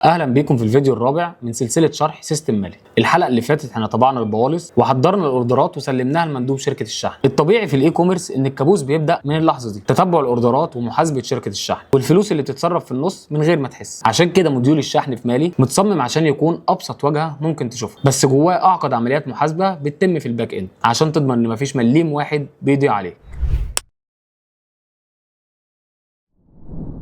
اهلا بيكم في الفيديو الرابع من سلسلة شرح system مالي. الحلقة اللي فاتت احنا طبعنا البوالص وحضرنا الاوردرات وسلمناها لمندوب شركة الشحن. الطبيعي في ال e-commerce ان الكابوس بيبدا من اللحظة دي، تتبع الاوردرات ومحاسبه شركة الشحن والفلوس اللي بتتصرف في النص من غير ما تحس. عشان كده module الشحن في مالي متصمم عشان يكون ابسط واجهه ممكن تشوفها، بس جواه اعقد عمليات محاسبه بتتم في ال back end عشان تضمن ان مفيش مليم واحد بيضيع عليك.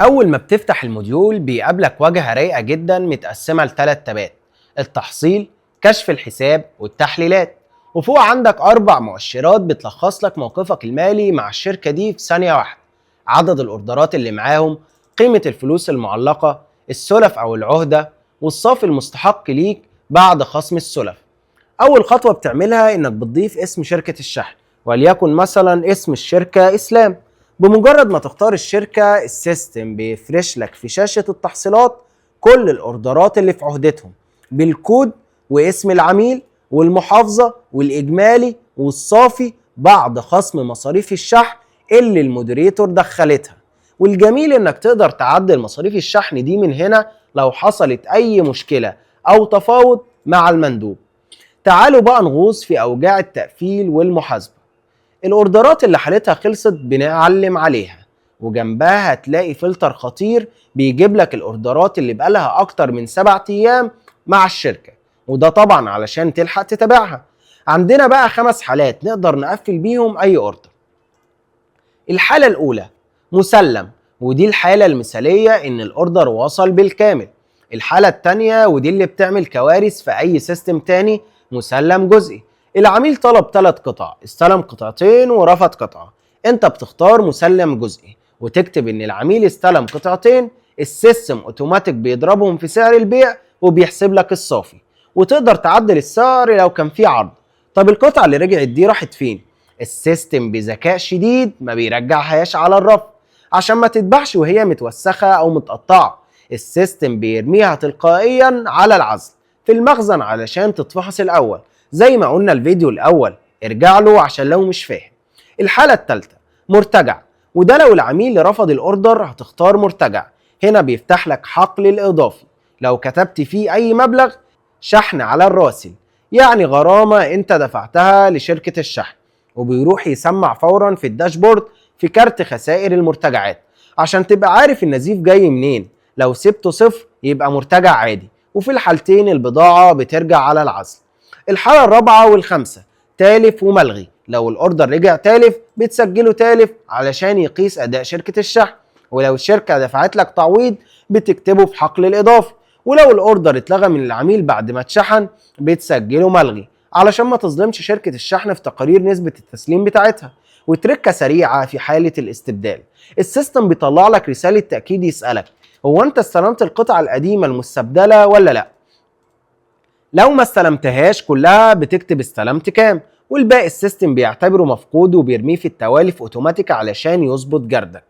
أول ما بتفتح ال module بيقابلك واجهة رايقة جدا متقسمة لثلاث تابات: التحصيل، كشف الحساب، والتحليلات. وفوق عندك 4 مؤشرات بتلخص لك موقفك المالي مع الشركة دي في ثانية واحدة: عدد الأوردرات اللي معاهم، قيمة الفلوس المعلقة، السلف أو العهدة، والصافي المستحق ليك بعد خصم السلف. أول خطوة بتعملها إنك بتضيف اسم شركة الشحن، وليكن مثلا اسم الشركة إسلام. بمجرد ما تختار الشركة ال system بيفرش لك في شاشة التحصيلات كل الأوردرات اللي في عهدتهم بالكود واسم العميل والمحافظة والإجمالي والصافي بعد خصم مصاريف الشحن اللي ال moderator دخلتها. والجميل انك تقدر تعدل مصاريف الشحن دي من هنا لو حصلت اي مشكلة او تفاوض مع المندوب. تعالوا بقى نغوص في اوجاع التقفيل والمحاسبة. الاوردرات اللي حالتها خلصت بنعلم عليها، وجنبها هتلاقي فلتر خطير بيجيب لك الاوردرات اللي بقالها اكتر من 7 ايام مع الشركة، وده طبعا علشان تلحق تتابعها. عندنا بقى 5 حالات نقدر نقفل بيهم اي order. الحالة الاولى مسلم، ودي الحالة المثالية ان ال order وصل بالكامل. الحالة التانية ودي اللي بتعمل كوارث في اي system تاني، مسلم جزئي. العميل طلب 3 قطع، استلم قطعتين ورفض قطعة. انت بتختار مسلم جزئي وتكتب ان العميل استلم قطعتين، ال system اوتوماتيك بيضربهم في سعر البيع وبيحسب لك الصافي، وتقدر تعدل السعر لو كان في عرض. طب القطعة اللي رجعت دي راحت فين؟ ال system بذكاء شديد ما بيرجعهاش على الرف عشان ما تتباعش وهي متوسخة او متقطعة. ال system بيرميها تلقائيا على العزل في المخزن علشان تتفحص الاول، زي ما قلنا الفيديو الاول، ارجع له عشان لو مش فاهم. الحالة الثالثة مرتجع، وده لو العميل رفض ال order هتختار مرتجع. هنا بيفتح لك حقل الاضافي لو كتبت فيه اي مبلغ شحن على الراسل، يعني غرامة انت دفعتها لشركة الشحن، وبيروح يسمع فورا في ال dashboard في كارت خسائر المرتجعات عشان تبقى عارف النزيف جاي منين. لو سبته صفر يبقى مرتجع عادي، وفي الحالتين البضاعة بترجع على العزل. الحالة الرابعة والخامسة تالف وملغي. لو ال order رجع تالف بتسجله تالف علشان يقيس اداء شركة الشحن، ولو الشركة دفعت لك تعويض بتكتبه في حقل الاضافي، ولو ال order اتلغى من العميل بعد ما اتشحن بتسجله ملغي علشان ما تظلمش شركة الشحن في تقارير نسبة التسليم بتاعتها. وتركة سريعة في حالة الاستبدال، ال system بيطلع لك رسالة تأكيد يسألك هو انت استلمت القطعة القديمة المستبدلة ولا لا. لو ما استلمتهاش كلها بتكتب استلمت كام، والباقي ال system بيعتبره مفقود وبيرميه في التوالف اوتوماتيك علشان يظبط جردك.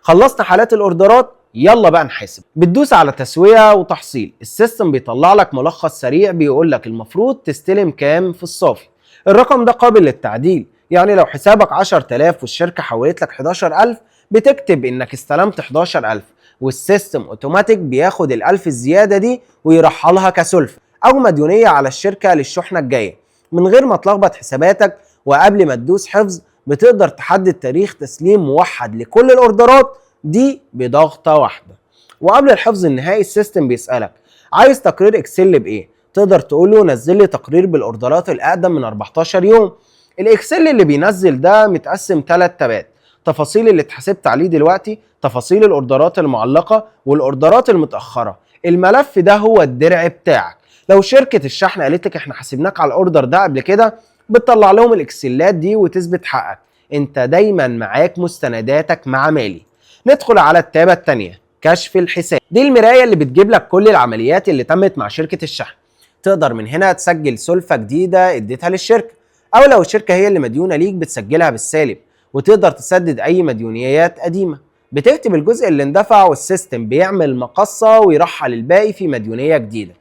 خلصنا حالات الاوردرات، يلا بقى نحاسب. بتدوس على تسوية وتحصيل، ال system بيطلع لك ملخص سريع بيقول لك المفروض تستلم كام في الصافي. الرقم ده قابل للتعديل، يعني لو حسابك 10000 والشركة حولت لك 11000 بتكتب انك استلمت 11000، وال system اوتوماتيك بياخد ال1000 الزيادة دي ويرحلها كسلفة او مديونية على الشركة للشحنة الجاية من غير ما تلخبط حساباتك. وقبل ما تدوس حفظ بتقدر تحدد تاريخ تسليم موحد لكل الاوردرات دي بضغطة واحدة. وقبل الحفظ النهائي ال system بيسألك عايز تقرير Excel بايه؟ تقدر تقوله نزل لي تقرير بالاوردرات الاقدم من 14 يوم. ال Excel اللي بينزل ده متقسم 3 تابات: تفاصيل اللي اتحاسبت عليه دلوقتي، تفاصيل الاوردرات المعلقة، والاوردرات المتأخرة. الملف ده هو الدرع بتاعك. لو شركة الشحن قالت لك احنا حاسبناك على ال order ده قبل كده، بتطلع لهم الاكسلات دي وتثبت حقك. انت دايما معاك مستنداتك مع مالي. ندخل على التابة التانية، كشف الحساب. دي المراية اللي بتجيب لك كل العمليات اللي تمت مع شركة الشحن. تقدر من هنا تسجل سلفة جديدة اديتها للشركة، او لو الشركة هي اللي مديونة ليك بتسجلها بالسالب، وتقدر تسدد اي مديونيات قديمة. بتكتب الجزء اللي اندفع وال system بيعمل مقصة ويرحل الباقي في مديونية جديدة.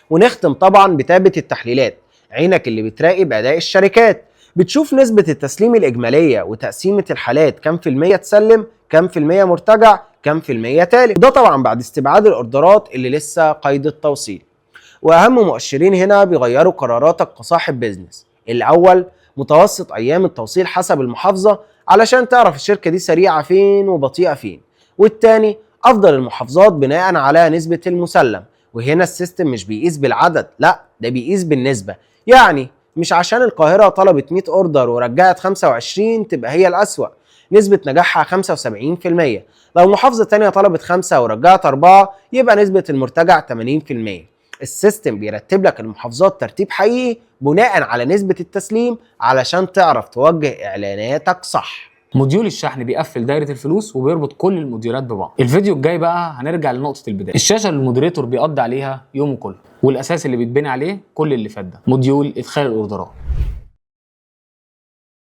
ونختم طبعا بتابة التحليلات، عينك اللي بتراقب اداء الشركات، بتشوف نسبة التسليم الإجمالية وتقسيمة الحالات كام في المية تسلم كام في المية مرتجع، كام في المية تالف. وده طبعا بعد استبعاد الاوردرات اللي لسه قيد التوصيل. واهم مؤشرين هنا بيغيروا قراراتك كصاحب business. الاول متوسط ايام التوصيل حسب المحافظة علشان تعرف الشركة دي سريعة فين وبطيئة فين. والتاني افضل المحافظات بناء على نسبة المسلم. وهنا ال system مش بيقيس بالعدد، لا ده بيقيس بالنسبة. يعني مش عشان القاهرة طلبت 100 order ورجعت 25 تبقى هي الأسوأ، نسبة نجاحها 75%. لو محافظة تانية طلبت 5 ورجعت 4 يبقى نسبة المرتجع 80%. ال system بيرتب لك المحافظات ترتيب حقيقي بناء على نسبة التسليم علشان تعرف توجه إعلاناتك صح. module الشحن بيقفل دايرة الفلوس وبيربط كل الموديولات ببعض. الفيديو الجاي بقى هنرجع لنقطة البداية، الشاشة اللي ال moderator بيقضي عليها يومه كله، والاساس اللي بيتبني عليه كل اللي فات ده، module ادخال الاوردرات.